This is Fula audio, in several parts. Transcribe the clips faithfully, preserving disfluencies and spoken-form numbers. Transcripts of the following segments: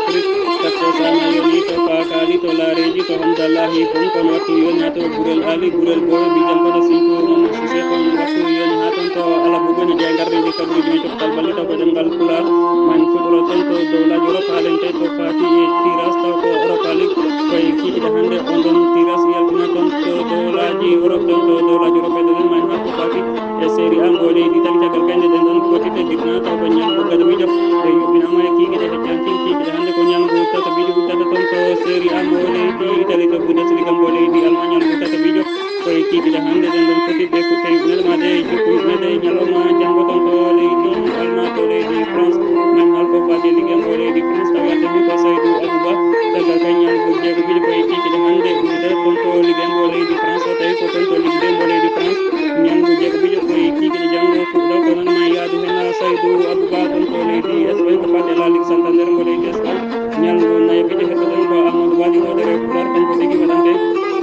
Takko sama yoni to Pakali to Lareji to Hamdallahi Pum kon wattu yoni ha to Gurel Ali Gurel Boyo Bijan Kodo Sinku Mamu Sise kon wattu yoni ha ton to Alabugo ni jangar ni kabri jimi to Kalbali to ko jangal Pulaar man futuro ton to Dowla Joro Palente to Fati e Tiras to ko Europa League ko e kiki da hande on don Tiras yaltina ton to Dowla Ji Europe ton to Dowla Joro Pedro man ko Fati e Serie A ngo leydi Italie caggal kayde ɗen ɗon foti tedditnaa taw ko ñalngu gadoriijo e yuɓɓinama e kiikiiɗe heccantin kiikiiɗe hannde ko ñalngu tataɓiijo uddata toon to Serie A mo leydi Italie to Bundesliga mo leydi Allemagne ñalngu tataɓiijo ko e kiikiiɗe hannde ɗen ɗon foti ɓe kutte yuɓɓinede ma ɗe jokku yuɓɓinede e ñalawma janngo toon to leydi Allemagne to leydi France men hal ko fati ligue mo leydi France tawi ante mi ko Saydou Abouba caggal kay ñalngu jeegoɓiijo ko e kiikiiɗe hannde uddata toon to ligue mo leydi France tawi ko toon to ligue mo leydi France ñalngu jeegoɓiijo ko e kiikiiɗe janngo fuɗɗo ko noon ma yaadu heen Saydou Abouba toon to leydi Espagne ko fati e la ligue Santander mo leydi Espagne ñalngu nayoɓiijo heddoɗen ko Amadou Wadi wodere Pulaar kanko tigi waɗante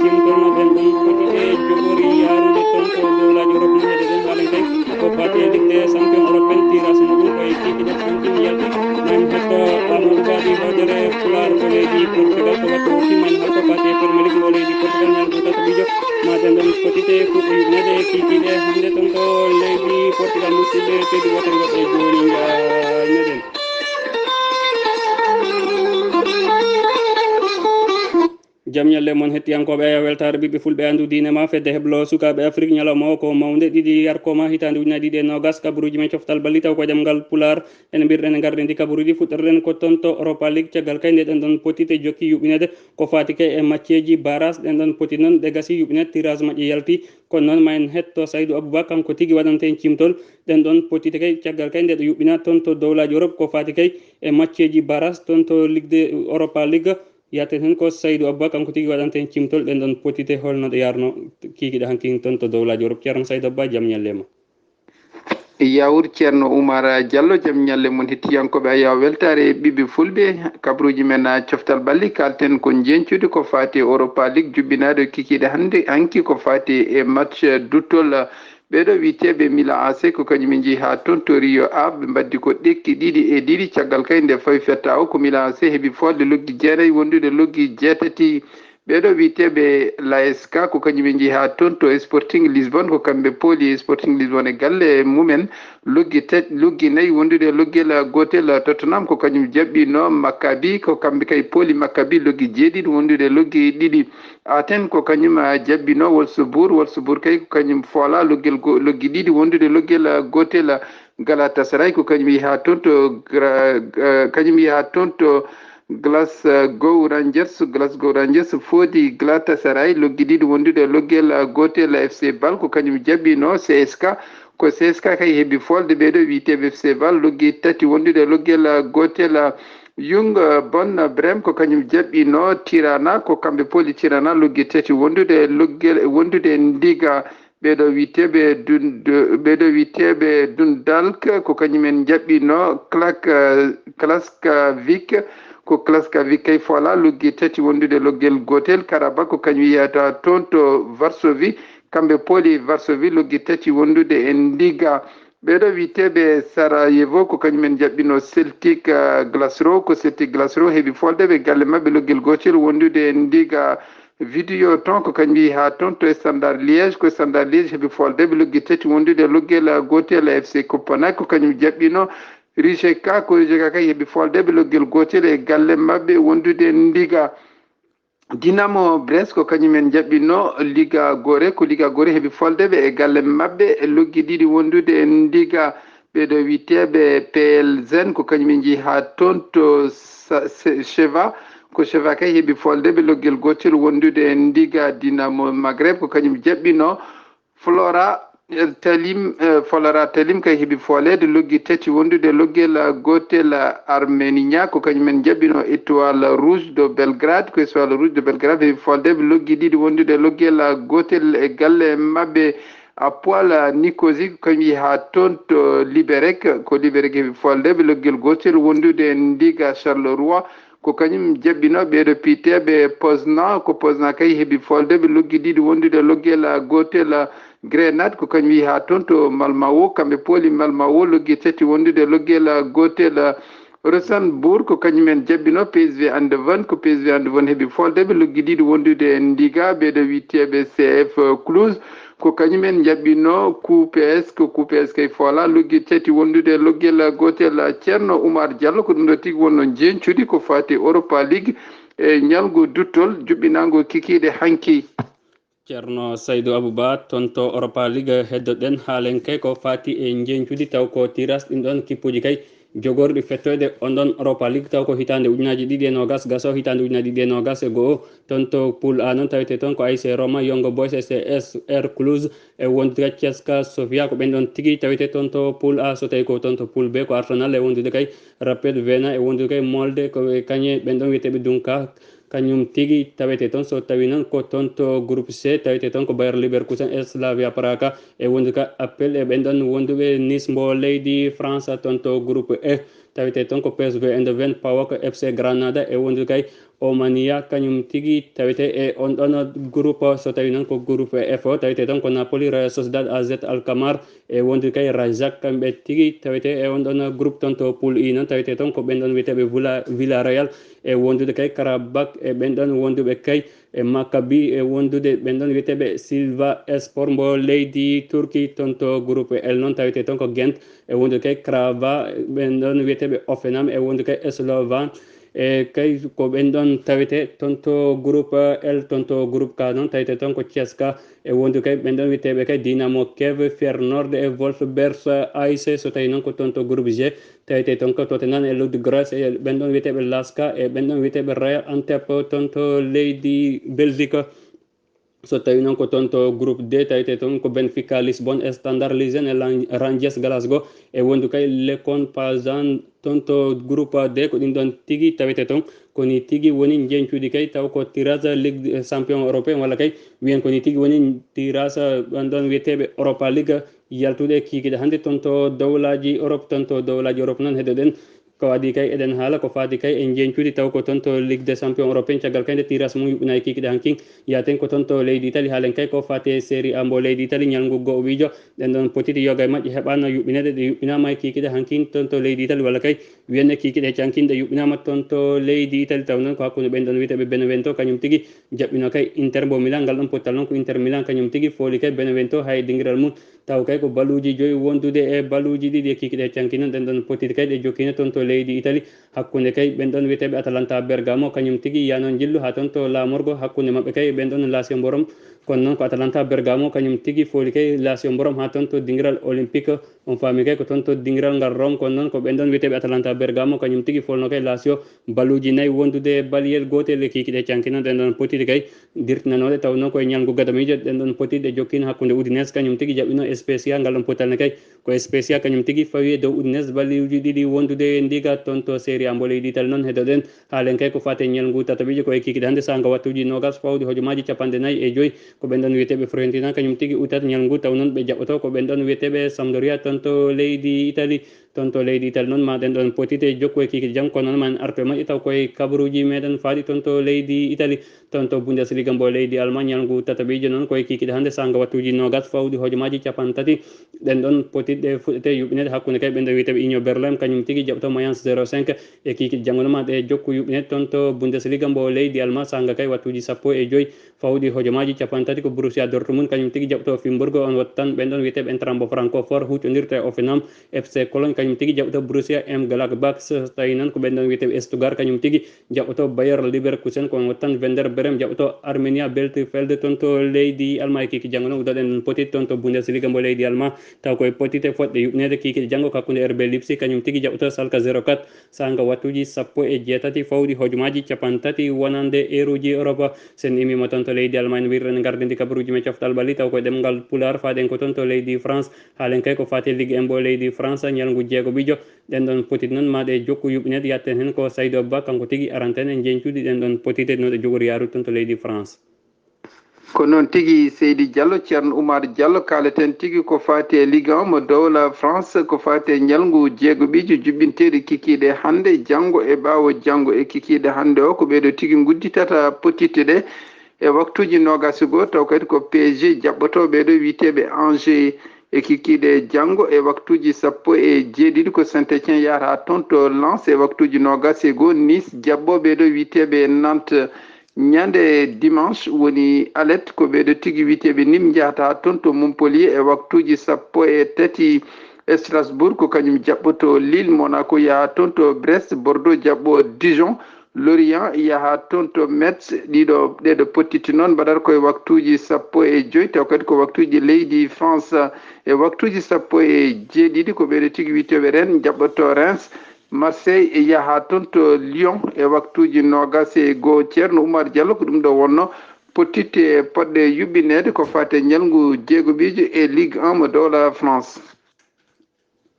timtolno ɓen ɗon foti e jogori yaarude toon to dowlaaji Europe no heɗoɗen haalante ko fati e ligue des champion européen tirage muɗum ko e kiikiiɗe santin yalti man hetto Amadou Wadi wodere Pulaar ko leydi Portugal ko wattu o timman hal ko fati e Premier League mo leydi Portugal ñalngu tataɓiijo ma ɓen ɗon fotite fuɗɗo yuɓinede e kiikiiɗe hannde toon to leydi Portugal musidɓe tedduɓe wotere woɗɓe jooni njaaynoɗen jam ñalle mon hettiyankooɓe aya weltaare ɓiɓɓe fulɓe anndu diine ma fedde heblo sukaaɓe Afrik ñalawma o ko mawnde ɗiɗi yarkoma hitaande ujunaaji ɗiɗi e noogas kabaruuji men coftal balli taw ko jam ngal Pulaar ene mbirɗen e ngarɗen ɗi kabaruuji fuɗɗorɗen ko toon to Europa League caggal kay nde ɗen ɗon potite jokki yuɓɓinede ko faati kay e macceeji barrage ɗen ɗon poti noon ɗe gasi yuɓɓinede tirage majje yalti kono noon ma en hetto Saydou Abouba kanko tigi waɗanta en cimtol ɗen ɗon potite kay caggal kay nde ɗo yuɓɓina toon to dowlaaji Europe ko faati kay e macceeji barrage toon to ligue de Europa League Yaten heen ko Saydou Abba kanko tigi waɗanta en cimtol ɗen ɗon potite holno ɗe yarno kiikiɗe hankin toon to dowlaaji Europe ceerno Saydou Abba jam ñalle ma. Yawur ceerno Oumar Diallo jam ñalle mon hettiyankooɓe a yaw weltaare e ɓiɓɓe fulɓe kabruuji men coftal balli kalten ko njencude ko faati e Europa League juɓɓinaaɗo kiikiiɗe hannde hanki ko faati e match duttol Ɓeeɗo wiyeteeɓe Milan A C ko kañum en njehi haa toon to Rio Ave, ɓe mbaddi ko ɗekki ɗiɗi e ɗiɗi. Caggal kay nde fawi fetta o ko Milan A C heɓi folde loggi jeenayi wondude loggi jeetati. Ɓeeɗo wiyeteeɓe Laesca ko kañum en njehi haa toon to Sporting Lisbon, ko kamɓe pooli Sporting Lisbon e galle mumen loggi tati, loggi nayi wondude loggel gootel. Tottenham ko kañum jaɓɓino Maccabi, ko kamɓe kay pooli Maccabi loggi jeeɗiɗi wondude loggi ɗiɗi. Aten ko kañum jabbino Wolfsburg, Wolfsburg kay ko kañum foola loggel go, loggi ɗiɗi wondude loggel gotel. Galatasaray ko kañum yehi haa toon to Gra- eh, kañum yehi haa toon to Glasgow Rangers, Glasgow Rangers foodi Galatasaray loggi ɗiɗi wondude loggel gotel. F C Bâle ko kañum jabbino C S K, ko C S K kay heɓi folde ɓeeɗo wiyeteeɓe F C Bâle loggi tati wondude loggel gotel. Young Bonn Brême ko kañum jaɓɓino Tirana, ko kamɓe pooli Tirana loggi tati wondude loggel wondude e ndiga. Ɓeeɗo wiyeteeɓe Dun- ɓeeɗo wiyeteeɓe Dundalk ko kañum en jaɓɓino Klak Klaskavik, ko Klaskavik kay foola loggi tati wondude loggel gootel. Karabak ko kañum yiyata toon to Varsovie, kamɓe pooli Varsovie loggi tati wondude e ndiga. Ɓeeɗo wiyeteeɓe Sarajevo ko kañum en jaɓɓino Celtic Glasgow, ko Celtic Glasgow heɓi folde ɓe galle maɓɓe loggel gootel wondude e ndiga. Vidéo ton ko kañum yehi haa toon to Standard Liège, ko Standard Liège heɓi folde ɓe loggi tati wondude loggel gootel. F C Copenhague ko kañum jaɓɓino Rijeka, ko Rijeka kay heɓi folde ɓe loggel gootel e galle maɓɓe wondude e ndiga. Dinamo Brest ko kañum en jaɓɓino Liga Gore, ko Liga Gore heɓi folde ɓe e galle maɓɓe e loggi ɗiɗi wondude e ndiga. Ɓeeɗo wiyeteeɓe P L Z ko kañum en njehi haa toon to Cheva, ko Cheva kay heɓi folde ɓe loggel gootel wondude e ndiga. Dinamo Maghreb ko kañum jaɓɓino Flora Talim, Flora Talim kay heɓi fooleede loggi tati wondude loggel gootel. Armenia ko kañum en jaɓɓino Étoile Rouge de Belgrade, ko Étoile Rouge de Belgrade heɓi fooldeeɓe loggi ɗiɗi wondude loggel gootel e galle maɓɓe. Apoel Nicosie ko kañum yehi haa toon to Liberec, ko Liberec heɓi fooldeeɓe loggel gootel wondude e ndiga. Charleroi ko kañum jaɓɓino ɓeeɗo piyeteeɓe Poznan, ko Poznan kay heɓi fooldeeɓe loggi ɗiɗi wondude loggel gootel. Grenade ko kañum yehi haa toon to Malmao, kamɓe pooli Malmao loggi tati wondude loggel gootel. Rosenborg ko kañumen jaɓɓino P S V Eindhoven, ko P S V Eindhoven heɓi foldeɓe loggi ɗiɗi wondude e ndiga ɓeɗo wiyteɓe C F Cluj, ko kañumen jaɓɓino Q P S, ko Q P S kay fola loggi tati wondude e loggel gotel. Ceerno Oumar Diallo, ko ɗum ɗo tigi wonno jencudi ko fati Europa League e ñalngu duttol juɓɓinango kikiɗe hanki. Ceerno Saydou Abouba, toon to Europa League heddoɗen haalen kay ko fati e njeñcudi taw ko tiras ɗin ɗon kippuji kay jogorɗi fettoyde on ɗon Europa League taw ko hitande ujunaji ɗiɗi e nogas gaso hitande ujunaji ɗiɗi e nogas e go'o. Toon to poule A noon tawete toon ko A S Roma, Young Boys e C S R Cluj e wondude kay Ceska Sofia, ko ɓen ɗon tigi tawete toon to poule A. So tawi ko toon to poule B ko Arsenal e wondude kay Rapid Wena e wondude kay Molde, ko ɓe kañe ɓen ɗon wiyeteɓe Dunka. Kañum tigi tawete toon. So tawi noon ko toon to groupe C tawete toon ko Bayer Leverkusen e Slavia Praga e wondude ka appel e ɓen ɗon wonduɓe Nice mbo leydi France. Toon to groupe E tawete toon ko P S V Eindhoven, P A O K, F C Granada e wondude kay Omania. Kañum tigi tawete e on ɗon groupe. So tawi noon ko groupe F o tawete toon ko Napoli, Real Sociedad, A Z Alkmaar e wondude kay Raja, kamɓe tigi tawete e on ɗon groupe. Toon to poule I noon tawete toon ko ɓen ɗon wiyeteɓe Villa- Villarreal e wondude kay Karabakh e ɓen ɗon wonduɓe kay e Maccabi e wondude ɓen ɗon wiyeteɓe Silva Sport mbo leydi Turki. Toon to groupe L noon tawete toon ko Gent e wondude kay Crava, ɓen ɗon wiyeteɓe Offenham e wondude kay Slovan e kay ko ɓen ɗon tawete. Toon to groupe L, toon to groupe K noon tawete toon ko Ceska e wondude kay ɓen ɗon wiyeteɓe kay Dinamo Kiev, Feyenoord e Wolfsberg A C. So tawi noon ko toon to groupe G tawete toon ko Tottenham e Ludogorets e ɓen ɗon wiyeteɓe Laska e ɓen ɗon wiyeteɓe Real Antep toon to leydi Belgique. So tawi noon ko toon to groupe D tawete toon ko Benfica Lisbonne e Standard Liège e Lan- Rangers Glasgow e wondu kay Lekon Pazan. Toon to groupe D ko ɗin ɗon tigi tawete toon. Ko ni tigi woni njeñcuuɗi kay taw ko tirage Ligue des Champions européen walla kay wiyen ko ni tigi woni tirage ɓen ɗon wiyeteɓe Europa League yaltude e kikiɗe hannde toon to dowlaji Europe. Toon to dowlaji Europe noon heddoɗen ko adi kay eɗen haala ko faati kay e njeñcuuɗi taw ko toon to Ligue des Champions européen caggal kay nde tirage mum yuɓɓina e kikiɗe hankin. Yaten ko toon to leydi Italie, haalen kay ko faati e Serie A mbo leydi Italie, ñalngu go'o wiijo ɗen ɗon potiti yoga e majje heɓaano yuɓɓineede, ɗe yuɓɓinaama e kikiɗe hankin toon to leydi Italie walla kay wiyen e kikiɗe cankin ɗe yuɓɓinaama toon to leydi Italie. Taw noon ko hakkunde ɓen ɗon wiyeteɓe Benevento kañum tigi jaɓɓino kay Inter mbo Milan. Ngal ɗon pottal noon ko Inter Milan kañum tigi fooli kay Benevento hay dingiral mum. Taw kay ko baluuji joyi wondude e baluuji ɗiɗi e kikiɗe canki noon ɗen ɗon potiti kay ɗe jokkino toon to leydi Italie hakkunde kay ɓen ɗon wiyeteɓe Atalanta Bergamo kañum tigi yano jillu ha toon to laamorgo hakkunde maɓɓe kay ɓen ɗon Lazio mbo Rome. Kono noon ko Atalanta Bergamo kañum tigi fooli kay Lazio mbo Rome ha toon to dingiral Olympique. On faami kay ko toon to dingiral ngal Rome, kono noon ko ɓen ɗon wiyeteɓe Atalanta Bergamo kañum tigi folno kay Lazio baluuji nayi wondude e baliyel gootel e kikiɗe canki noon ɗen ɗon potiti kay dirtinanooɗe taw noon koye ñalngu gadamiijo ɗen ɗon potiti ɗe jokkino hakkunde Udinese kañum tigi jaɓɓino Spezia. Ngal ɗon potal ne kay ko Spezia kañum tigi fawi e dow Udinese baluuji ɗiɗi wondude e ndiga toon to Serie A mbo leydi Italie noon heddoɗen. Haalen kay ko faati e ñalngu tataɓiijo ko e kikiɗe hannde saanga wattuuji noogas fawde hojomaaji capanɗe nayi e joyi. Ko ɓen ɗon wiyeteɓe Fiorentina kañum tigi utat ñalngu taw noon ɓe jaɓɓoto ko ɓen ɗon wiyeteɓe Sampdoria toon to leydi Italie. Toon to leydi Italie noon ma ɗen ɗon potite jokku e kikiɗe jam kono noon ma en artu e majje taw koye kabaruuji meɗen faaɗi toon to leydi Italie. Toon to Bundesliga mbo leydi Allemagne ñalngu tataɓiijo noon koye kikiɗe hannde saanga wattuuji noogas fawde hojomaaji capanɗe tati. Ɗen ɗon potitɗe fuɗɗete yuɓɓineede hakkunde kay ɓen ɗon wiyeteɓe Union Berlin kañum tigi jaɓɓoto Mayence zéro cinq e kikiɗe janngo noon ma ɗe jokku yuɓɓineede toon to Bundesliga mbo leydi Allemagne saanga kay wattuuji sappo e joyi fawɗi hojomaaji capanɗe tati ko Borussia Dortmund kañum tigi jaɓɓoto Fribourg. On wattu tan ɓen ɗon wiyeteɓe Eintracht mbo Francfort huuccondirta e Hoffenheim. F C Cologne kañum tigi jaɓɓoto Borussia Mönchengladbach. So tawi noon ko ɓen ɗon wiyeteɓe Stuttgart kañum tigi jaɓɓoto Bayer Leverkusen. Ko on wattu tan Werder Bremen jaɓɓoto Arminia Bielefeld toon to leydi Allemagne. Kikiɗe janngo noon uddoɗen potit toon to Bundesliga mbo leydi Allemagne taw koye potite fotde yuɓɓineede kikiɗe janngo hakkunde R B Leipzig kañum tigi jaɓɓoto Schalke zéro quatre. Saanga wattuuji sappo e jeetati fawɗi hojomaaji capanɗe tati wonande eeruuji Europe. Sen immiima toon to leydi Allemagne wirren ngardindi kabaruuji men coftal ɓalli taw koye ɗemngal Pulaar faaɗen ko toon to leydi France. Haalen kay ko faati e Ligue un mbo leydi France ñalngu jeegoɓiijo. Ɗen ɗon potit noon ma ɗe jokku yuɓɓineede yatten heen ko Saydo Ba kanko tigi aranten e njeñcuuɗi ɗen ɗon potite no ɗe jogori yaarude toon to leydi France. Ko noon tigi Seydi Diallo, Ceerno Oumar Diallo, kaaleten tigi ko faati e Ligue un mo dowla France, ko faati e ñalngu jeegoɓiijo juɓɓinteeɗi kikiiɗe hannde, janngo e ɓaawo janngo e kikiiɗe hannde o, ko ɓeeɗo tigi ngudditata potitɗe ɗe. E waktuuji noogaas e goo, taw kadi ko P S G jaɓɓotoo ɓeeɗo wiyeteeɓe Angers. E kikiiɗe janngo e waktuuji sappo e jeeɗiɗi ko Saint-Étienne yahata toon to Lens, e waktuuji noogas e goo Nice jaɓɓo ɓee ɗo wiyeteeɓe Nantes. Ñande dimanche woni alet ko ɓee ɗo tigi wiyeteeɓe Nîmes njahata toon to Montpellier, e waktuuji sappo e tati Strasbourg ko kañum jaɓɓoto Lille. Monaco yaha toon to Brest, Bordeaux jaɓɓo Dijon, Lorient yaha toon to Metz. Ɗiɗo ɗeɗo pottitte noon mbaɗata koye waktuuji sappo e joy, taw kadi ko waktuuji leydi France. E waktuuji sappo e jeeɗiɗi ko ɓeeɗo tigi wiyeteeɓe Rennes jaɓɓoto Reims. Marseille yaha toon to Lyon e waktuuji noogas e goo. Ceerno Oumar Diallo, ko ɗum ɗo wonno pottitte poɗɗe yuɓɓineede ko faati e ñalngu jeegoɓiijo e Ligue un mo dowla France.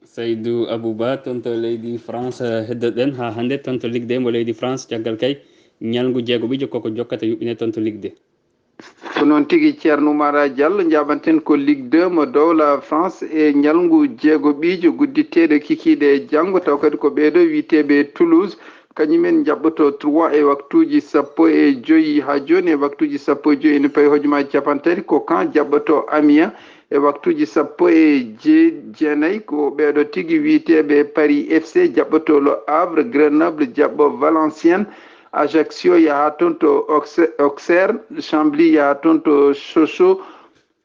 Saydou Abouba, toon to leydi France, eh, heddoɗen haa hannde toon to Ligue deux mo leydi France, caggal kay ñalngu jeegoɓiijo koko jokkata yuɓɓine toon to Ligue deux. Ko noon tigi, Ceerno Oumar Diallo, njaabanten ko Ligue deux mo dowla France e ñalngu jeegoɓiijo gudditeeɗo kikiiɗe janngo, taw kadi ko ɓeeɗo wiyeteeɓe Toulouse, kañumen njaɓɓoto trois e waktuuji sappo e joy haa jooni. E waktuuji sappo e joy ene payi hojomaaji capantati ko Caen jaɓɓoto Amiens. E waktuuji sappo e jeenayi ko ɓeeɗo tigi wiyeteeɓe Paris F C jaɓɓoto Le Havre, Grenoble jaɓɓo Valenciennes, Ajaccio yaha toon to Auxe- Auxerre, Chambly yaha toon to Sochaux,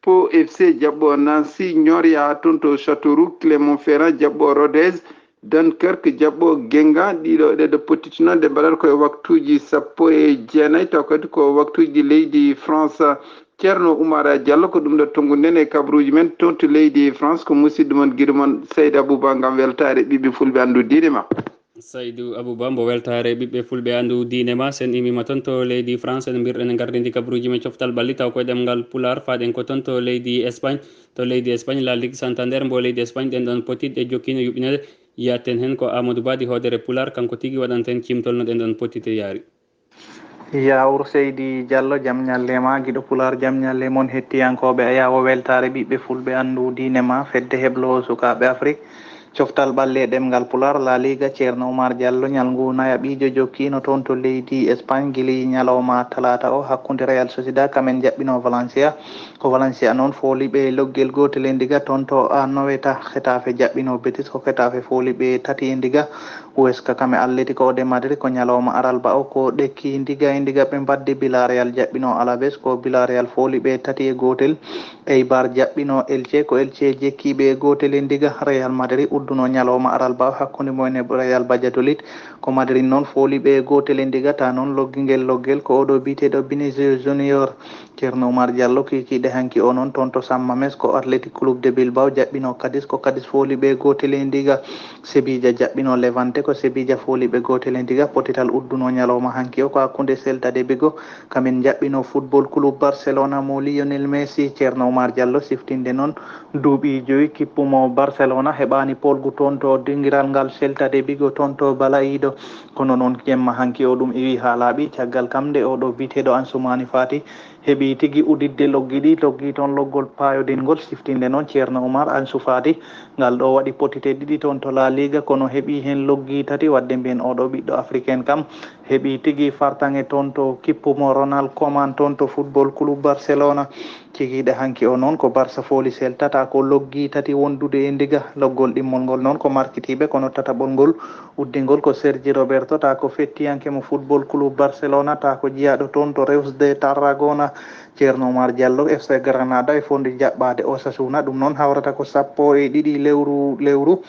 Pau F C jaɓɓo Nancy, Niort yaha toon to Châteauroux, Clermont-Ferrand jaɓɓo Rodez, Dunkerque jaɓɓo Guingamp. Ɗiɗo ɗeɗo pottitte noon ɗe mbaɗata koye waktuuji sappo e jeenayi, taw kadi ko waktuuji leydi France. Ceerno Oumar Diallo, ko ɗum ɗo tonnguɗen e kabaruuji men toon to leydi France, ko musidɗo mon, giɗo mon Saydou Abouba ngam weltaare ɓiɓɓe fulɓe anndu diine ma. Saydou Abouba, mbo weltaare ɓiɓɓe fulɓe anndu diine ma. Sen immiima toon to leydi France, en mbirɗen e ngardiindi kabaruuji men coftal ɓalli, taw koye ɗemngal Pulaar, faaɗen ko toon to leydi Espagne. To leydi Espagne, La Ligue Santander mbo leydi Espagne, ɗeen ɗoon pottitte jokkiino yuɓɓineede. Yaatten heen ko Amadou Ba di hoodere Pulaar, kanko tigi waɗanten ciimtol no ɗeen ɗoon pottitte yaari. Yaawur Seydi Diallo, jam ñalle ma, giɗo Pulaar, jam ñalle mon hettiyankooɓe Ayaawo Weltaare ɓiɓɓe fulɓe anndu diine ma, fedde hebloowo sukaaɓe Afrik, coftal ɓalli e ɗemngal Pulaar, La Liga, Ceerno Oumar Diallo, ñalngu nayaɓiijo jokkiino toon to leydi Espagne, gili ñalawma talaata o, hakkunde Real Sociedad, kamen jaɓɓino Valencia. Ko Valencia noon fooli ɓe loggel gootel e ndiga toon to Anoeta, Getafe jaɓɓino Betis, ko Getafe fooli ɓe tati e ndiga. Huesca kam e Atletico de Madrid ko ñalawma aralba o, ko ɗekki ndiga e ndiga ɓe mbaddi. Villarreal jaɓɓino Alaves, ko Villarreal fooli ɓe tati e gootel. Eibar jaɓɓino Elche, ko Elche jekki ɓe gootel e ndiga. Real Madrid udduno ñalawma aralba o hakkunde mumen e Real Valladolid, ko Madrid noon fooli ɓe gootel e ndiga. Ta noon loggingel loggel ko oɗo biyeteeɗo Vinicius Junior. Ceerno Oumar Diallo, kikiiɗe hanki o noon toon to San Mames ko Athletic Club de Bilbao jaɓɓino Cadiz, ko Cadiz fooli ɓe gootel e ndiga. Sevilla jaɓɓino Levante, ko Sevilla fooli ɓe gootel e ndiga. Pottital udduno ñalawma hanki o ko hakkunde Celta de Vigo, kamen jaɓɓino Football Club Barcelona mo Lionel Messi. Ceerno Oumar Diallo, siftinde noon duuɓi joyi kippu mo Barcelona heɓaani polgu toon to dingiral ngal Celta de Vigo toon to Balaïdo. Kono noon jemma hanki o ɗum iwi haa laaɓi, caggal kam nde oɗo biyeteeɗo Ansoumani Fati heɓi tigi uditde loggi ɗi, loggi toon loggol paayodingol. Siftinde noon Ceerno Oumar, Ansu Fati, ngal ɗo waɗi pottitte ɗiɗi toon to La Liga, kono heɓi heen loggi tati, waɗde mbiyen oɗo ɓiɗɗo africain kam heɓi tigi fartaŋŋe toon to kippu mo Ronald Koeman toon to Football Club Barcelona. Kikiiɗe hanki o noon ko Barça fooli Celta, ta ko loggi tati wondude e ndiga. Loggol ɗimmol ngol noon ko markitiiɓe, kono tataɓol ngol uddingol ko Sergi Roberto, ta ko fettiyanke mo Football Club Barcelona, ta ko jiyaaɗo toon to Reus de Tarragona. Ceerno Oumar Diallo, F C Granada e fotndi jaɓɓaade Osasuna, ɗum noon hawrata ko sappo e ɗiɗi lewru lewru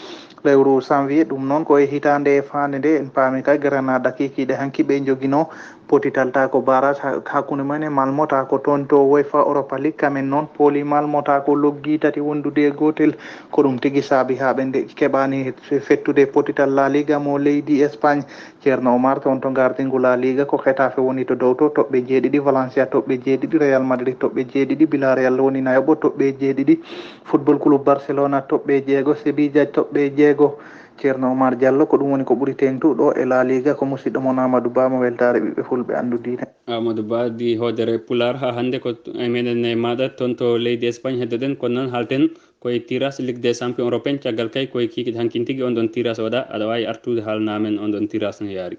lewru janvier. Ɗum noon ko e hitaande e faande nde, en paami kay Granada kikiiɗe hanki ɓe njoginoo pottital, ta ko barrage ha- hakkunde mumen e Malmo, ta ko toon to UEFA Europa League. Kamen noon pooli Malmo, ta ko loggi tati wondude e gootel. Ko ɗum tigi saabi haa ɓe nde- keɓaani fettude pottital La Liga mo leydi Espagne. Ceerno Oumar, toon to gardingu La Liga ko Getafe woni to dow to, toɓɓe jeeɗiɗi, Valencia toɓɓe jeeɗiɗi, Real Madrid toɓɓe jeeɗiɗi, Villarreal woni nayaɓo toɓɓe jeeɗiɗi, Football Club Barcelona toɓɓe jeego, Sevilla toɓɓe jeego. Ceerno Oumar Diallo, ko ɗum woni ko ɓuri teeŋtude ɗo e La Liga, ko musidɗo mon Amadou Ba mo weltaare ɓiɓɓe fulɓe anndu diine. Amadou Ba di hoodere Pulaar, haa hannde ko e meɗen e maaɗa toon to leydi Espagne heddoɗen, kono noon haalten ko e tirage Ligue des Champions européen, caggal kay ko e kikiiɗe hankin tigi on ɗon tirage waɗa, aɗa waawi artude haalna men on ɗon tirage no yaari.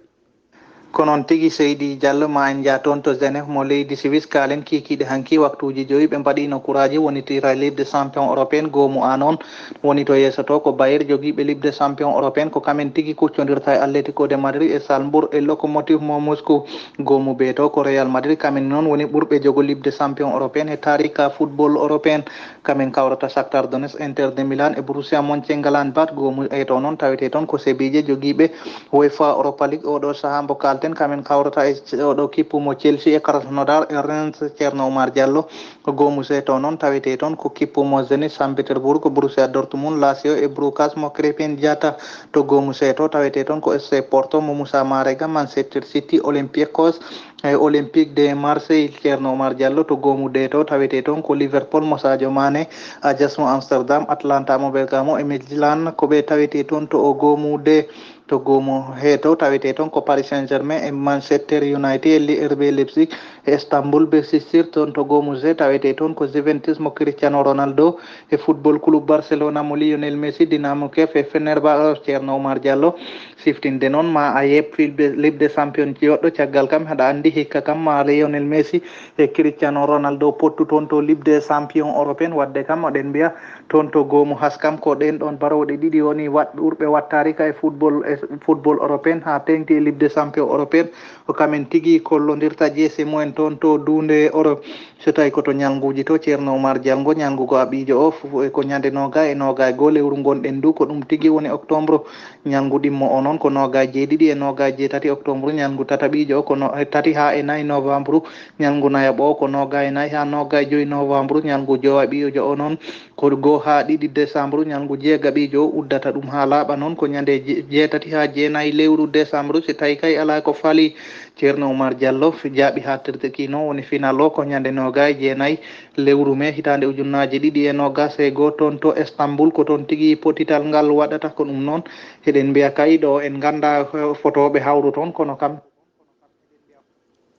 Ko noon tigi, Seydi Diallo, ma en njah toon to Genève mo leydi Suisse. Kaalen kiikiiɗe hanki waktuuji joyi ɓe mbaɗiino kuraaji woni tira Ligue des Champions européen. Goomu A noon woni to yeeso to ko Bayern jogiiɓe Ligue des Champions européen, ko kamen tigi kuccondirta e Atlético de Madrid e Salzbourg e Lokomotiv mo Moscou. Goomu B to ko Real Madrid, kamen noon woni ɓurɓe jogo Ligue des Champions européen e taarika football européen. Kamen kawrata Shakhtar Donetsk, Inter de Milan e Borussia Mönchengladbach. Goomu E to noon tawetee toon ko Sevilla jogiiɓe UEFA Europa League. Oɗo sahaa mbo kaalten, kamen kawrata e oɗo kippu mo Chelsea e Krasnodar e Reims, Ceerno Oumar Diallo. Goomu C to noon tawetee toon ko kippu mo Zenit Saint Petersbourg, Borussia Dortmund, Lazio e Brujas mo Krépin Diatta. To goomu C to tawetee toon ko F C Porto mo Moussa Marega, Manchester City, Olympiakos e Olympique de Marseille, Ceerno Oumar Diallo. To goomu D to tawetee toon ko Liverpool mo Sadio Mané, Ajax mo Amsterdam, Atalanta mo Bergamo e Midtjylland, ko ɓe tawetee toon. To o goomu D, to goomu H to tawetee toon ko Paris Saint-Germain e Manchester United e R B Leipzig e Istanbul Besiktas. Toon to goomu G tawetee toon ko Juventus mo Cristiano Ronaldo e Football Club Barcelona mo Lionel Messi, Dynamo Kiev e Fenerbahce, Ceerno Oumar Diallo. Siftinde noon ma a yeeb Ligue des Champions joɗɗo, caggal kam haɗa anndi hikka kam ma Lionel Messi e Cristiano Ronaldo pottu toon to Ligue des Champions européen. Waɗde kam oɗen mbiya toon to goomu H kam ko ɗeen ɗoon barooɗe ɗiɗi woni waɗ-, ɓurɓe wattaari ka e football, e football européen haa teeŋti e Ligue des Champions européen. Ko kamen tigi kollondirta jeese mumen toon to duunde Europe. So tawi ko to ñalnguuji to, Ceerno Oumar Diallo, ñalngu go a ɓiijo o, fof e ko ñande nooga e nooga e goo lewru ngonɗen ndu, ko ɗum tigi woni octobre. Ñalngu ɗimmo o noon ko nooga e jeeɗiɗi e nooga e jeetati octobre, ñalngu tataɓiijo o ko no-, tati haa e nayi novembre, ñalngu nayaɓo o ko nooga e nayi haa nooga e joyi novembre, ñalngu jowaɓiijo o noon ko goo haa ɗiɗi décembre, ñalngu jeegaɓiijo o uddata ɗum haa laaɓa noon ko ñande je-, jeetati haa jeenayi lewru décembre, si tawi kay alaa ko fali. Ceerno Oumar Diallo fi-, jaaɓi haaɗtirde kii noon woni final o ko ñande nooga e jeenayi lewru mee hitaande ujunnaaje ɗiɗi e noogas e goo toon to Istanbul, ko toon tigi potital ngal waɗata. Ko ɗum noon, eɗen mbiya kay ɗo en nganndaa, eh, fotooɓe hawru toon, kono kam.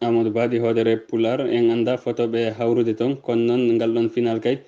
Amadou Ba, ɗi hoodere Pulaar, en anndaa fotooɓe hawrude toon, kono noon ngal ɗoon final kay,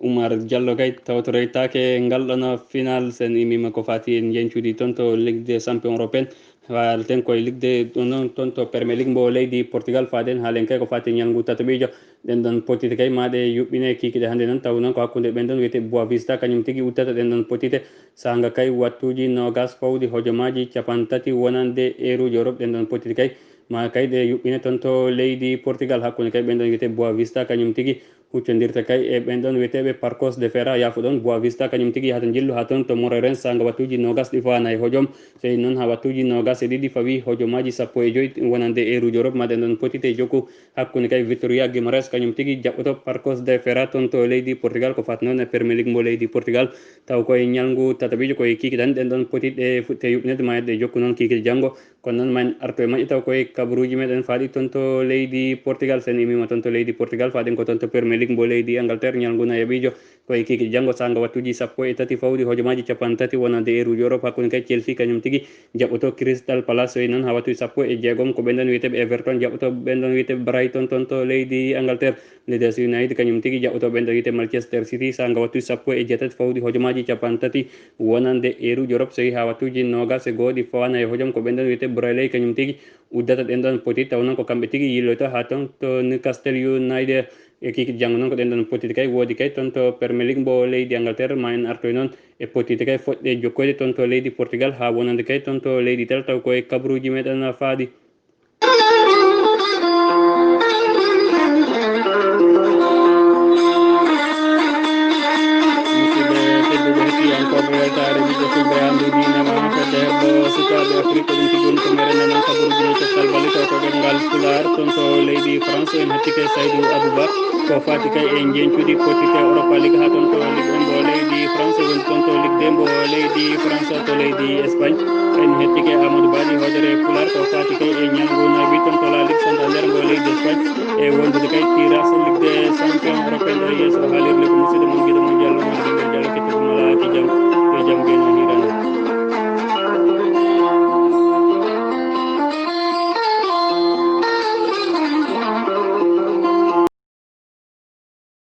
Oumar Diallo kay tawtoroytaake ngal ɗoon final, sen immiima ko faati e njeñcuuɗi toon to Ligue des Champions européen. Haalten koye Ligue des, ɗon noon toon to Premier League mbo leydi Portugal, faaden haalen kay ko faati e ñalngu tataɓiijo. Ɗen ɗoon potite kay ma ɗe yuɓɓine kiikiiɗe hannde noon, taw noon ko hakkunde ɓen ɗoon wiyetee Boa Vista, kañum tigi uddata ɗen ɗoon potite. Saanga kay wattuuji noogas fawdi hojomaaji cappanɗe tati wonande eeruuji Europe, ɗen ɗoon potite kay ma kay ɗe yuɓɓine toon to leydi Portugal, hakkunde kay ɓen ɗoon wiyetee Boa Vista, kañum tigi huccondirta kay e ɓen ɗoon wiyeteeɓe Parcos de Ferra, yaafuɗon, Boa Vista, kañum tigi yahata njillu haa toon to Moreirense, saanga wattuuji noogas ɗi fawaana e hojom. So yii noon haa wattuuji noogas e ɗiɗi fawi hojomaaji sappo e joy wonande eeruuji Europe, ma ɗen ɗoon potite jokku hakkunde kay Vitória Guimarães, kañum tigi jaɓɓoto Parcos de Ferra toon to leydi Portugal, ko faati noon e Premier League mbo leydi Portugal. Taw koye ñalngu tataɓiijo koye kiikiiɗe tan ɗen ɗoon potite fuɗɗitee yuɓɓineede, ma ɗe jokku noon kiikiiɗe janngo. Kono noon, ma en artu e majje taw koye kabaruuji meɗen faaɗi toon to leydi Portugal. So en immiima toon to leydi Portugal, faaɗen ko toon to Premier League mbo leydi Angleterre, ñalngu nayaɓiijo. Koye kiikiiɗe janngo, saanga wattuuji sappo e tati fawdi hojomaaji cappanɗe tati wonande eeruuji Europe, hakkunde kay Chelsea kañum tigi jaɓɓoto Crystal Palace, so yii noon haa wattuuji sappo e jeegom ko ɓen ɗoon wiyeteeɓe Everton jaɓɓoto ɓen ɗoon wiyeteeɓe Brighton toon to leydi Angleterre. Leeds United kañum tigi jaɓɓoto ɓen ɗoon wiyetee Manchester City, saanga wattuuji sappo e jeetati fawdi hojomaaji cappanɗe tati wonande eeruuji Europe, so yii haa wattuuji noogas e goo ɗi fawaana e hojom, ko ɓen ɗoon wiyetee Burnley kañum tigi uddata ɗen ɗoon potite, taw noon ko kamɓe tigi yilloyto haa toon to Newcastle United. E kiikiiɗe janngo noon ko ɗen ɗoon potite kay woodi kay toon to Premier League mbo leydi Angleterre, ma en artoy noon e potite kay fotɗe jokkoyde toon to leydi Portugal haa wonande kay toon to leydi Italie, taw koye kabaruuji meɗen faaɗi. Musidɓe tedduɓe, hettiyankooɓe weltaare ɓiɓɓe fulɓe, anndu diine ma fedde heblo sukaaɓe Afrik, ko ɗum tigi woni ko meɗen nana kabaruuji ɗi coftal balle taw ko ɗemngal Pulaar. Toon to leydi France, en hettike Saydou Abouba. Ko faati kay e njeñcuuɗi potite Europa League haa toon to Ligue un mbo leydi France, woni toon to Ligue deux mbo leydi France, to leydi Espagne. En hettike Amadou Ba, ɗi hoodere Pulaar, ko faati kay e ñalngu nayaɓiijo toon to La Ligue Santander mbo leydi Espagne, e wondude kay tirage Ligue des Champions européen ɗo yeeso. Haalirde ko musidɗo mon, giɗo mon, Diallo mo